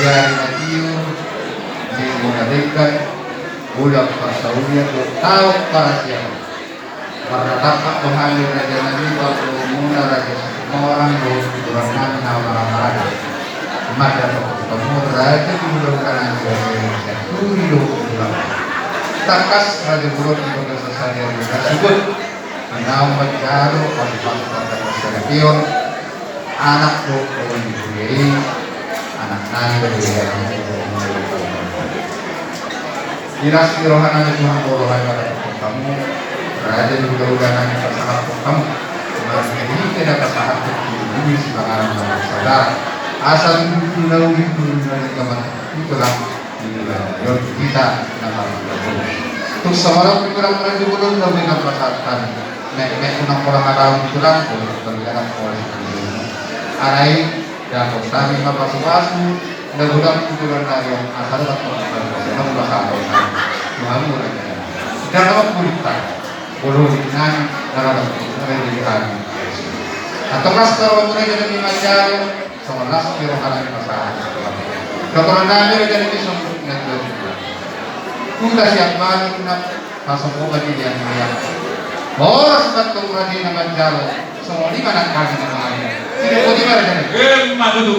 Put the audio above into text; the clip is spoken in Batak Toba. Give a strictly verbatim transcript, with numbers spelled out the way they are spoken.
Raja Matio, Minggu na denggan, bulan parsaulian dohot taon parasiangan. Marnatampak do hami raja nami, parboruonmuna Raja Situmorang dohot tulang nami na marhaha-maranggi. Marnatampak do hami raja di bulan nami, raja nami Sianturi dohot tulang. Tangkas raja bolon di bagasan sadari on na suhut. Naung manjalo pasupasu pardalan saripeon, anak dohot boru ni huria i, anak nami do huria i. Di las ni roha nami Tuhan, boru nami, pasahathon hamu, raja ni hulahula nami, pasahathon hamu. Marhite na pasahathon tu bumi sipanganon na marsadara. Asa tutu na uli tu na uli na marsadara. Itulah. Inilah hita na marhulahula. Tung songon on pe tulang, raja bolon, na boi na pasahat hami. Nek, nek unang pola haraung tulang, boi na pola haraung. Alai dapot hami ma pasupasu na godang tu tulang nami on, asa dohot tulang nami on, na mula sahat hami. Tuhan mula jana. Dang na mambulik hami. Bolon nami na rada mambulik hami. Antong las ma roha muna, raja nami, manjalo. Songon las pe roha nami pasahat. Dohonon nami raja nami songon na tuan. Huta Sianjur na pasopotan ni liang-liang. Horas ma antong raja na manjalo. Songon i ma nang hami na manjalo. Tidak boleh ma raja nami. Emma tutu.